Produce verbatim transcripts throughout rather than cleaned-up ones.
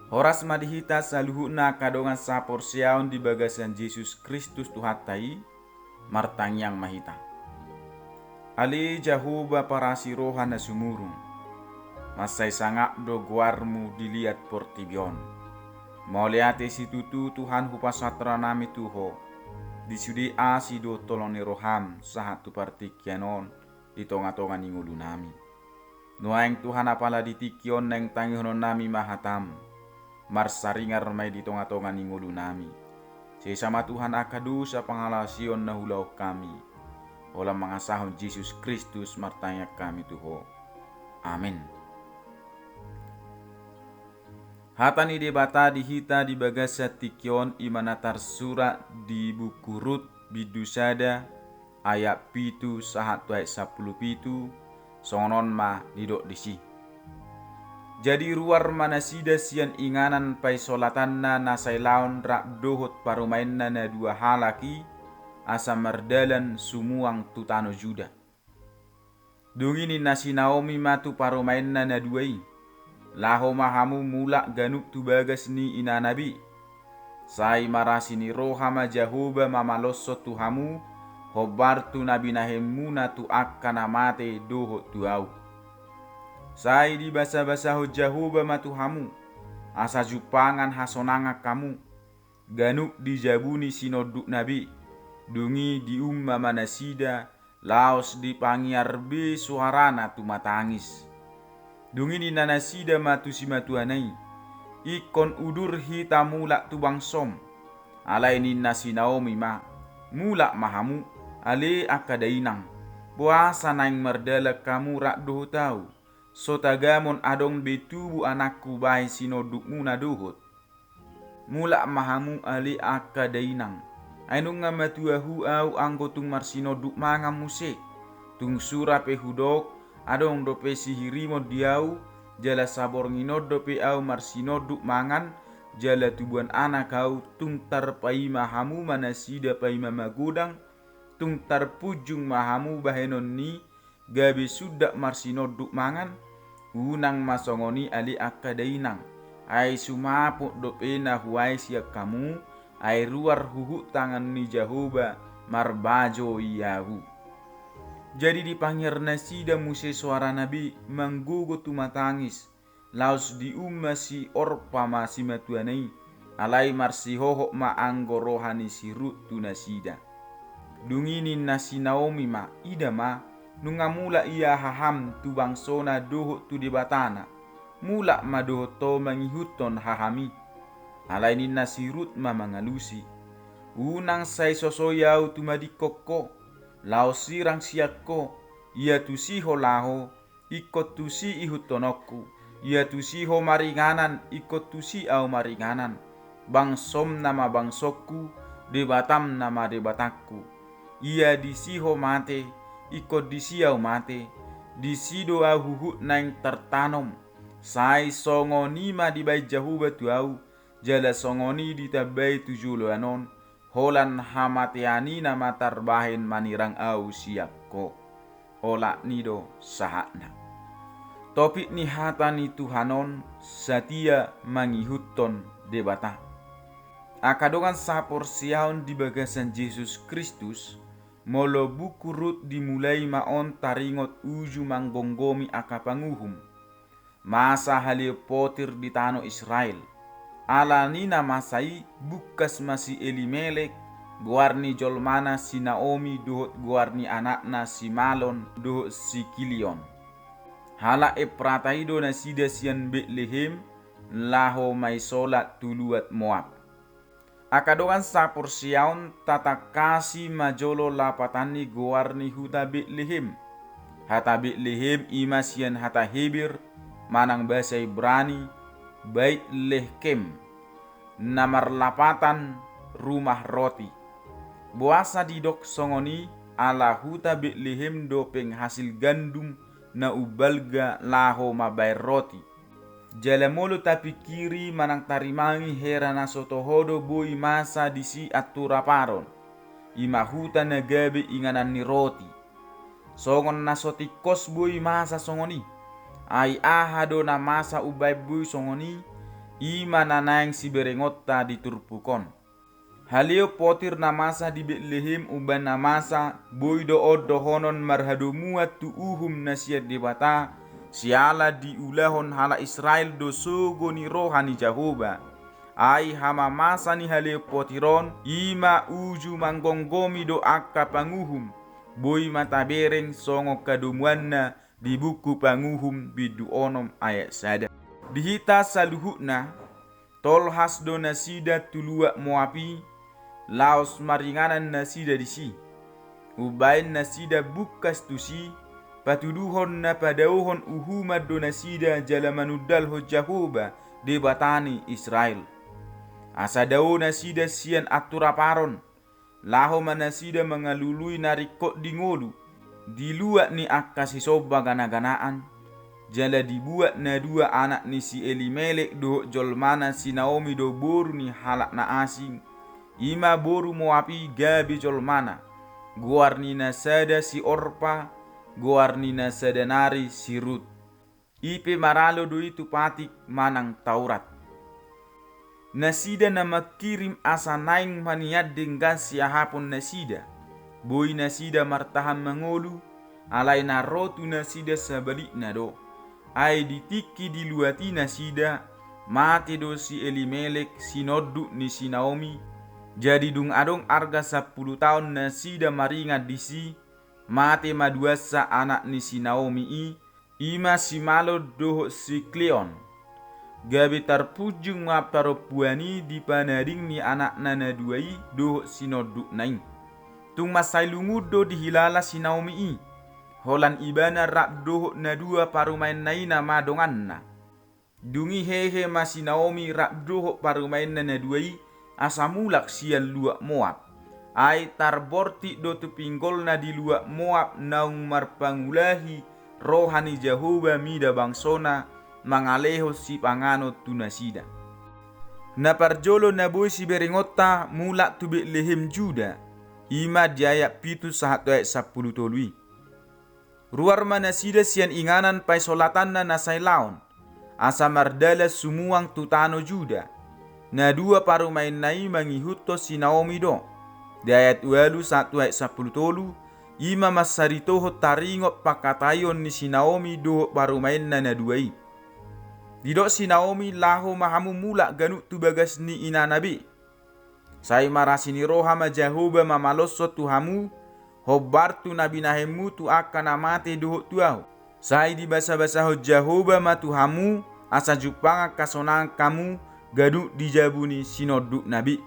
Horas ma di hita saluhutna angka dongan saporseaon di bagasan Jesus Kristus Tuhanta i. Martangiang ma hita. Ale Jahowa parasi roha na sumurung, mansai sangap do goarmu di liat portibi on. Mauliate situtu Tuhan hupasahat rohanami tu Ho, di sude asi dohot holong ni roham sahat tu partingkian on, di tongatonga ni ngolunami. Nuaeng Tuhan, apala di tingki on naeng tangihononnami ma hatam, marsaringar ma i di tongatonga ni ngolunami. Sesa ma Tuhan angka dosa pangalaosion na hulaohon hami. Holan mangasahon Jesus Kristus martangiang hami tu Ho. Amen. Hata ni Debata di hita di bagasan tingki on i ma na tarsurat di buku Rut bindu sada ayat pitu sahat tu ayat sampulu pitu, songon on ma didok disi. Jadi ruar ma nasida sian inganan paisolatanna na sailaon rap dohot parumaenna na dua halak i, asa mardalan sumuang tu tano Juda. Dung i ninna si Naomi ma tu parumaenna na dua i: Laho ma hamu mulak ganup tu bagas ni inana be. Sai marasi ni roha ma Jahowa mamaloshon tu hamu, hombar tu na binahenmuna tu angka na mate dohot tu ahu. Sai dibasabasahon Jahowa ma tu hamu, asa jumpangan hasonangan hamu, ganup di jabu ni sinondukna be. Dung i diumma ma nasida, laos dipangiar be soarana tumatangis. Dung i ninna nasida ma tu simatuana i: Ingkon udur hita mulak tu bangsom. Alai ninna si Naomi ma: Mulak ma hamu, ale angka dainang, boasa naeng mardalan hamu rap dohot ahu? So tagamon adong be tubu anakku bahen sinondukmuna dohot. Mulak ma hamu, ale angka dainang, ai nunga matua hu ahu anggo tung marsinonduk mangan muse. Tung sura pe hudok, adong dope sihirimon di ahu, jala saborngin on dope ahu marsinonduk mangan, jala tubuan anak ahu. Tung tarpaima hamu ma nasida paima magodang, tung tarpunjung ma hamu bahenon ni gabe sundat marsinonduk mangan? Unang ma songon i, ale angka dainang, ai sumaput dope na huae sian hamu, ai ruar huhut tangan ni Jahowa marbajo i ahu. Jadi dipangiar nasida muse soarana be manggogo tumatangis, laos diumma si Orpa ma simatuana i, alai marsihohot ma anggo roha ni si Rut tu nasida. Dung i ninna si Naomi ma: Ida ma, nunga mulak ia haham tu bangsona dohot tu Debatana, mulak ma dohot ho mangihuthon haham i. Alai ninna si Rut ma mangalusi: Unang sai sosoi ahu tumadingkon ho, laos sirang sian ho, ia tusi ho laho, ingkon tusi ihuthononku. Ia tusi ho maringanan, ingkon tusi ahu maringanan. Bangsom nama bangsongku, Debatam nama Debatangku. Ia disi ho mate, ingkon disi ahu mate. Disi do ahu huhut naeng tartanom. Sai songon i ma dibahen Jahowa tu ahu, jala songon i ditambai tu joloan on, holan hamatean i nama tarbahen manirang ahu sian ho. Olat ni do sahatna. Topik ni hata ni Tuhan on: Satia mangihuthon Debata. Angka dongan saporseaon di bagasan Jesus Kristus, molo buku Rut dimulai ma on taringot uju manggomgomi angka panguhum, masa haleon potir di tano Israel. Ala ni na masa i bungkas ma si Elimelek, goar ni jolmana si Naomi dohot goar ni anakna si Malon dohot si Kilion. Halak Eprata i do nasida sian Betlehem, laho maisolat tu luat Moab. Angka dongan saporseaon, tatangkasi ma jolo lapatan ni goar ni huta Betlehem. Hata Betlehem i ma sian hata Heber manang basa Ibrani, Bait Lehkem, na marlapatan rumah roti. Boasa didok songon i? Ala huta Betlehem do penghasil gandum na umbalga laho mambahen roti. Jala molo tapingkiri manang tarimangi hera na so toho do boi masa disi anturaparon, i ma huta na gabe inganan ni roti. Songon na so tingkos boi masa songon i. Ai aha do na masa umbahen boi songon i? I ma na naeng siberengonta di turpuk on. Haleon potir na masa di Betlehem umbahen na masa, boi do on dohonon marhadomuan tu uhum na sian Debata, siala diulahon halak Israel do sogo ni roha ni Jahowa. Ai hamamasa ni haleon potir on, i ma uju manggomgomi do angka panguhum, boi ma tabereng songon hadomuanna di buku Panguhum bindu onom ayat sada. Di hita saluhutna, tolhas do nasida tu luat Moab i, laos maringanan nasida disi. Umbahen nasida bungkas tusi, patuduhon na padaohon uhuman do nasida jala manundalhon Jahowa, Debata ni Israel. Asa dao nasida sian antur aparon, laho ma nasida mangalului na ringkot di ngolu, di luat ni angka sisomba ganaganaan, jala dibuat na dua anak ni si Elimelek dohot jolmana si Naomi do boru ni halak na asing, i ma boru Moab i gabe jolmana, goar ni na sada si Orpa, goar ni na sada nari si Rut. I pe maralo do i tu patik manang Taurat. Nasida na mangkirim asa naeng manian denggan siahapon nasida. Boi nasida martahan mangolu, alai na ro tu nasida sabalikna do. Ai di tingki di luat i nasida, mate do si Elimelek, sinonduk ni si Naomi. Jadi dung adong arga sampulu taon nasida maringan disi, mate ma duansa anak ni si Naomi i, i ma si Malon dohot si Kleon. Gabe tarpunjung ma parompuan i di panading ni anakna na dua i dohot sinondukna i. Tung mansai lungun do dihilala si Naomi i, holan ibana rap dohot na dua parumaenna i nama donganna. Dung i hehe ma si Naomi rap dohot parumaenna na dua i, asa mulak sian luat Moab. Ai tarbortik do tu pinggolna di luat Moab naung marpangulahi roha ni Jahowa mida bangsona, mangalehon sipanganon tu nasida. Na parjolo na boi siberengonta mulak tu Betlehem Juda, i ma di ayat pitu sahat tu ayat sampulu tolu i. Ruar ma nasida sian inganan paisolatanna na sai laon, asa mardalan sumuang tu tano Juda. Na dua parumaenna i mangihuthon si Naomi do. Di ayat ualu sahat tu ayat sampulu tolu, i ma mansaritohon taringot pangkataion ni si Naomi dohot parumaenna na dua i. Didok si Naomi, laho ma hamu mulak ganup tu bagas ni inana be. Sai marasi ni roha ma Jahowa mamaloshon tu hamu, hombar tu na binahenmu tu angka na mate dohot tu ahu. Sai dibasabasahon Jahowa ma tu hamu, asa jumpangan hasonangan hamu, ganup di jabu ni sinondukna be.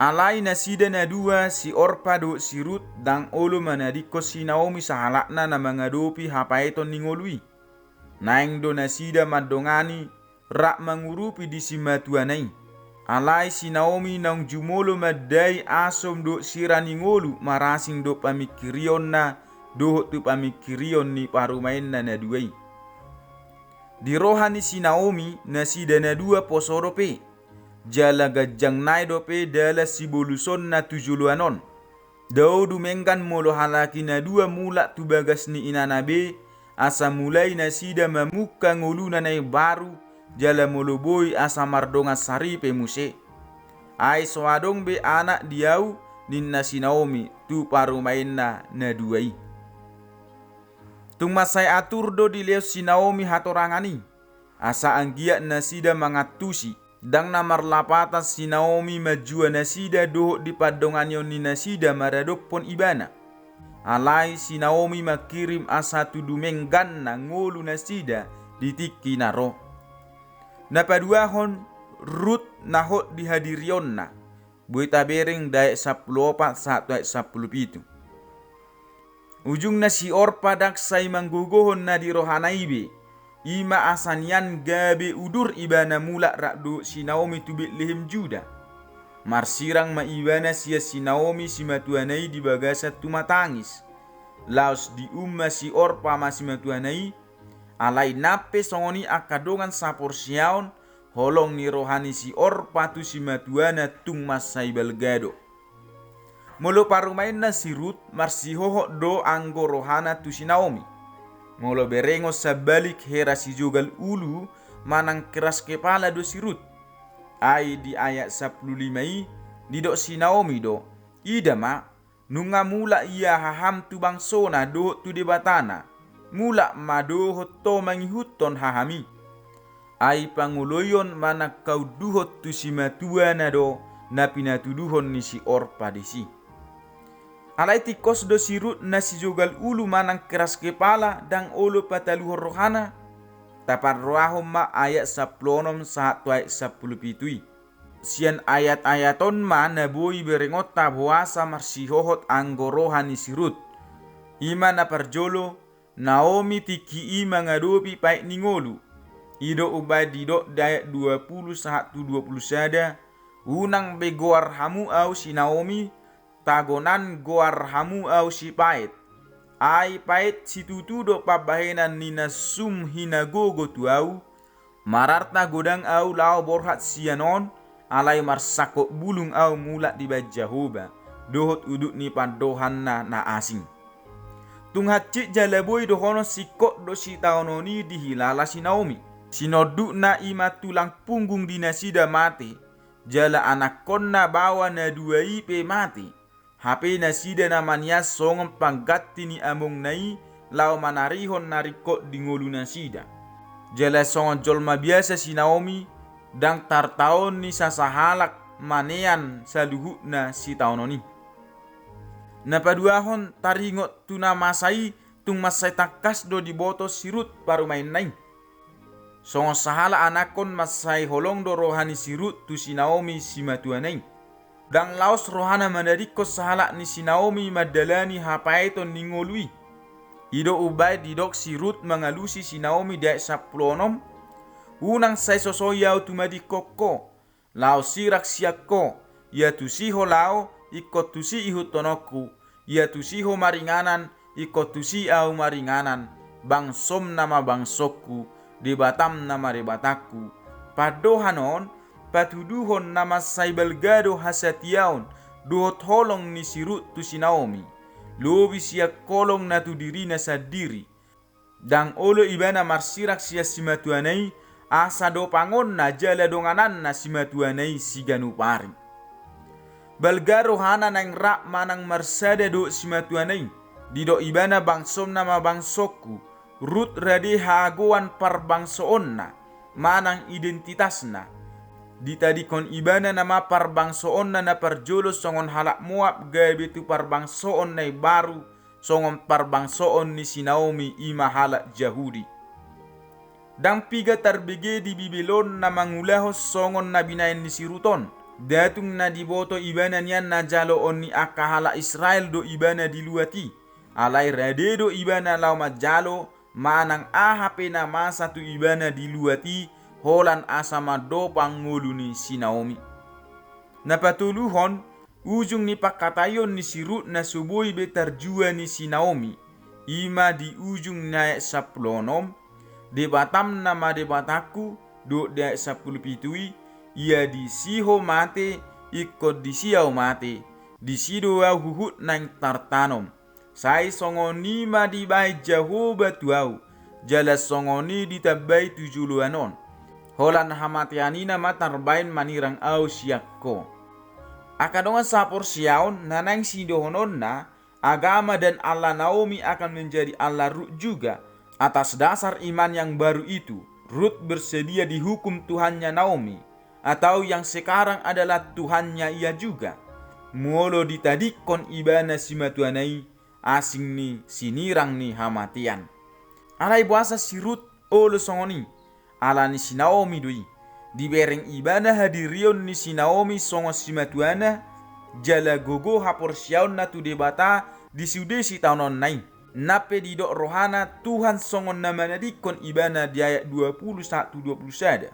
Alai nasida na dua si Orpa dohot si Rut ndang olo manadingkon si Naomi sahalakna na mangadopi hapaeton ni ngolu i. Naeng do nasida mandongani, rap mangurupi di simatuana i. Alai si Naomi naung jumolo mandai asom dohot sira ni ngolu marasing dohot pamingkirionna dohot tu pamingkirion ni parumaenna na dua i. Di roha ni si Naomi nasida na dua poso dope, jala ganjang nai dope dalan sibolusonna tu joloan on. Dao dumenggan molo halak i na dua mulak tu bagas ni inana be, asa mulai nasida mamungka ngoluna na imbaru, jala molo boi asa mardongan saripe muse. Ai so adong be anak di ahu, ninna si Naomi tu parumaenna na dua i. Tung mansai atur do dilehon si Naomi hatorangan i, asa anggiat nasida mangantusi. Ndang na marlapatan si Naomi manjua nasida dohot di pandonganion ni nasida maradophon ibana. Alai si Naomi mangkirim asa tu dumengganna ngolu nasida di tingki na ro. Na paduahon, Rut na hot di hadirionna. Boi tabereng di ayat sampulu opat sahat tu ayat sampulu pitu. Ujungna si Orpa ndang sai manggogohon na di rohana i be, i ma asa nian gabe udur ibana mulak rap dohot si Naomi tu Betlehem Juda. Marsirang ma ibana sian si Naomi simatuana i di bagasan tumatangis. Laos dium ma si Orpa ma simatuana i, alai nang pe songon i angka dongan saporseaon, holong ni roha ni si Orpa tu simatuana tung mansai balga do. Molo parumaenna si Rut marsihohot do anggo rohana tu si Naomi. Molo berengon sambalik hera sijogal ulu manang keras kepala do si Rut. Ai di ayat sampulu lima i, didok si Naomi do, "Ida ma, nunga mulak ia haham tu bangsona dohot tu Debatana, mulak ma dohot ho mangihuthon hahami. Ai pangoloion manang haunduhon tu simatuana do na pinatuduhon ni si Orpa disi." Alai tingkos do si Rut na sijogal ulu manang keras kepala, ndang olo pataluhon rohana. Taparrohahon ma ayat sampulu onom sahat tu ayat sampulu pitu i. Sian ayat-ayat on ma na boi berengonta boasa marsihohot anggo roha ni si Rut. I ma na parjolo, Naomi tingki i mangadopi paet ni ngolu. I do umbaen didok di ayat dua pulu sahat tu dua pulu sada, "Unang be goar hamu ahu si Naomi, tagonan goar hamu ahu si paet. Ai paet situtu do pambahenan ni na sum hinagogo tu ahu, mararta godang ahu laho borhat sian on, alai marsangkot bulung ahu mulak dibaen Jahowa dohot udut ni pandohanna na asing." Tung hansit jala boi dohonon singkop do sitaonon i dihilala si Naomi. Sinondukna i ma tulang punggung di nasida mate, jala anakkonna baoa na dua i pe mate. Hape nasida nama nian songon pangganti ni amongna i laho manarihon na ringkot di ngolunasida. Jala songon jolma biasa si Naomi, ndang tartaon ni sasahalak manean saluhutna sitaonon i. Na paduahon, taringot tu na masa i, tung mansai tangkas do diboto si Rut parumaenna i. Songon sahalak anakkon, mansai holong do roha ni si Rut tu si Naomi simatuana i. Ndang laos rohana manadingkon sahalak ni si Naomi mandalani hapaeton ni ngolu i. I do umbaen didok si Rut mangalusi si Naomi di ayat sampulu onom, "Unang sai sosoi ahu tumadingkon ho, laos sirang sian ho, ia tusi ho laho, ingkon tusi ihuthononku, ia tusi ho maringanan, ingkon tusi ahu maringanan, bangsom nama bangsongku, Debatam nama Debatangku." Pandohan on patuduhon na mansai balga do hasatiaon dohot holong ni si Rut tu si Naomi, lobi sian holong na tu dirina sandiri. Ndang olo ibana marsirang sian simatuana i, asa dopangonna jala dongananna simatuana i siganup ari. Balga rohana naeng rap manang marsada dohot simatuana i. Didok ibana, "Bangsom nama bangsongku." Rut rade hagoan parbangsoonna manang identitasna. Ditadingkon ibana nama parbangsoonna na parjolo songon halak Moab gabe tu parbangsoon na imbaru songon parbangsoon ni si Naomi, i ma halak Jahudi. Ndang piga tarbege di Bibel on na mangulahon songon na binahen ni si Rut on. Nda tung na diboto ibana nian na jaloon ni angka halak Israel do ibana di luat i. Alai rade do ibana laho manjalo manang aha pe na masa tu ibana di luat i, holan asa mandopang ngolu ni si Naomi. Na patoluhon, ujung ni pangkataion ni si Rut na so boi be tarjua ni si Naomi, i ma di ujung ni ayat sampulu onom, "Debatam nama Debatangku," dohot di ayat sampulu pitu i, "Ia disi ho mate, ingkon disi ahu mate, disi do ahu huhut naeng tartanom. Sai songon i ma dibahen Jahowa tu ahu, jala songon i ditambai tu joloan on. Holan hamatean i nama tarbahen manirang ahu sian ho." Angka dongan saporseaon, na naeng sidohononna, agama dan Allah Naomi akan menjadi Allah Rut juga. Atas dasar iman yang baru itu, Rut bersedia dihukum Tuhannya Naomi, atau yang sekarang adalah Tuhannya ia juga. Molo ditadingkon ibana simatuana i, asing ni sinirang ni hamatean. Alai boasa si Rut olo songon i? Ala ni si Naomi do i. Dibereng ibana hadirion ni si Naomi songon simatuana, jala gogo haporseaonna tu Debata di sude sitaononna i. Nang pe didok rohana Tuhan songon na manadingkon ibana di ayat dua pulu sahat tu dua pulu sada.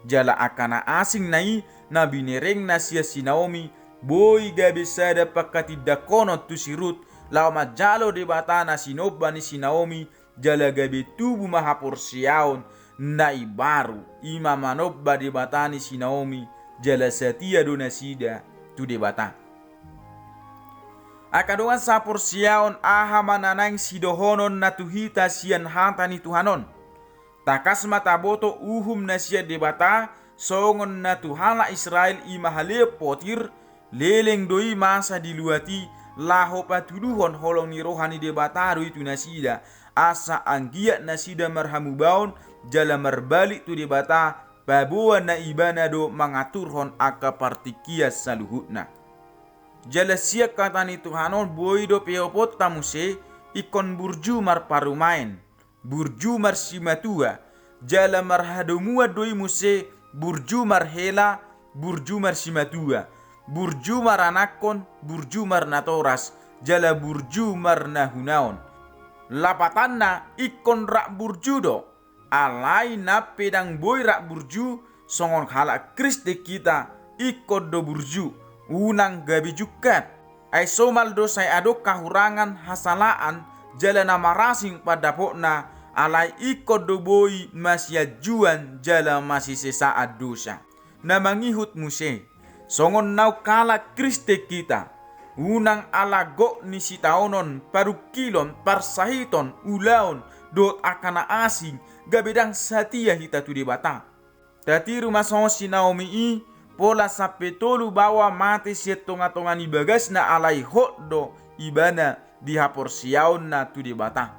Jala angka na asing na i, na binerengna sian si Naomi, boi gabe sada pangkatindangkonon tu si Rut, laho manjalo Debata na sinomba ni si Naomi, jala gabe tubu ma haporseaon na imbaru, i ma manomba Debata ni si Naomi, jala satia do nasida tu Debata. Angka dongan saporseaon, aha ma na naeng sidohononna tu hita sian hata ni Tuhan on? Tangkas ma taboto uhum na sian Debata, songon na tu halak Israel i ma haleon potir, leleng do i masa di luat i, laho patuduhon holong ni roha ni Debata do i tu nasida, asa anggiat nasida marhamubaon, jala marbalik tu Debata, paboa na Ibana do mangaturhon angka partingkian saluhutna. Jala sian hata ni Tuhan on boi dope oponta muse, ingkon burju marparumaen, burju marsimatua, jala marhadomuan do i muse, burju marhela, burju marsimatua, burju maranakkon, burju marnatoras, jala burju marnahunaon. Lapatanna ingkon rap burju do, alai nang pe ndang boi rap burju, songon halak Kristen hita, ingkon do burju, unang gabe jungkat. Ai somal do sai adong hahurangan, hasalaan, jala na marasing pandapotna, alai ingkon do boi masianjuan jala masisesaan dosa. Na mangihut muse, songon naung halak Kristen hita, unang ala gok ni sitaonon, parungkilon, parsahiton, ulaon, dohot angka na asing, gabe ndang satia hita tu Debata. Tatiru ma songon si Naomi i, pola sampe tolu baoa mate sian tongatonga ni bagasna, alai hot do ibana di haporseaonna tu Debata.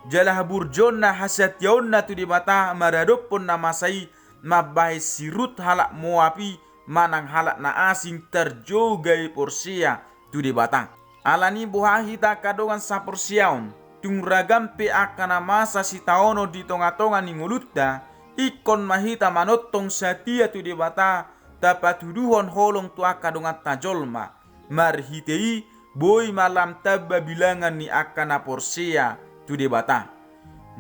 Jala haburjuonna, hasatiaonna tu Debata maradophon na masa i, mambahen si Rut halak Moab i, manang halak na asing tarjou gabe porsea tu Debata. Alani boha hita angka dongan saporseaon, tung ragam pe angka na masa sitaonon di tongatonga ni ngolunta, ingkon ma hita manongtong satia tu Debata, tapatuduhon holong tu angka donganta jolma. Marhite i, boi ma lam tamba bilangan ni angka na porsea tu Debata.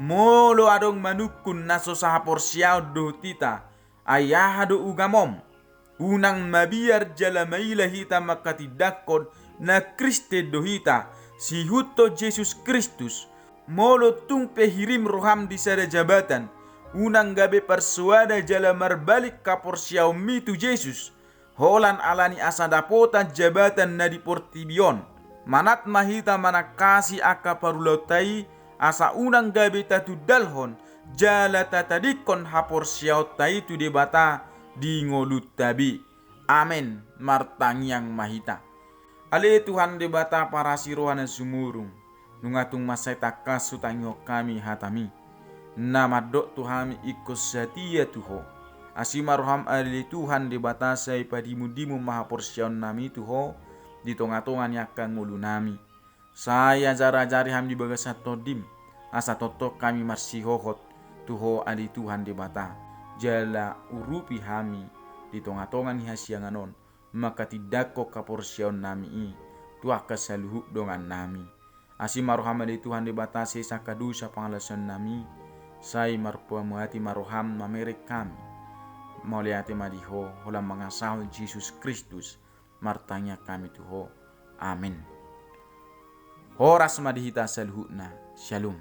Molo adong manungkun na so sahaporseaon dohot hita, ai aha do ugamon? Unang mabiar jala maila hita mangkatindangkon na Kristen do hita, siihuthon Jesus Kristus. Molo tung pe hirim roham di sada jabatan, unang gabe parsoada jala marbalik haporseaonmi tu Jesus, holan alani asa dapotan jabatan na di portibi on. Manat ma hita manangkasi angka parulaonta i, asa unang gabe tatundalhon, jala tatadingkon haporseaonta i tu Debata di ngolunta be. Amen. Martangiang ma hita. Ale Tuhan Debata parasi roha na sumurung, nunga tung mansai tangkas hutangihon hami hataMi, na mandok tu hami ingkon satia tu Ho. Asi ma rohaM ale Tuhan Debata sai padimundimon ma haporseaonnami tu Ho, di tongatonga ni angka ngolunami. Sai ajarajari hami di bagasan TondiM, asa tongtong hami marsihohot tu Ho ale Tuhan Debata, jala urupi hami di tongatonga ni hasiangan on, mangkatindangkon haporseaonnami i, tu angka saluhut dongannami. Asi ma rohaM ale Tuhan Debata sesa angka dosa pangalaosionnami, sai marpamuati ma rohaM mamereng hami. Mauliate ma di Ho, holan mangasahon Jesus Kristus, martangiang hami tu Ho. Amen. Horas ma di hita saluhutna. Syalom.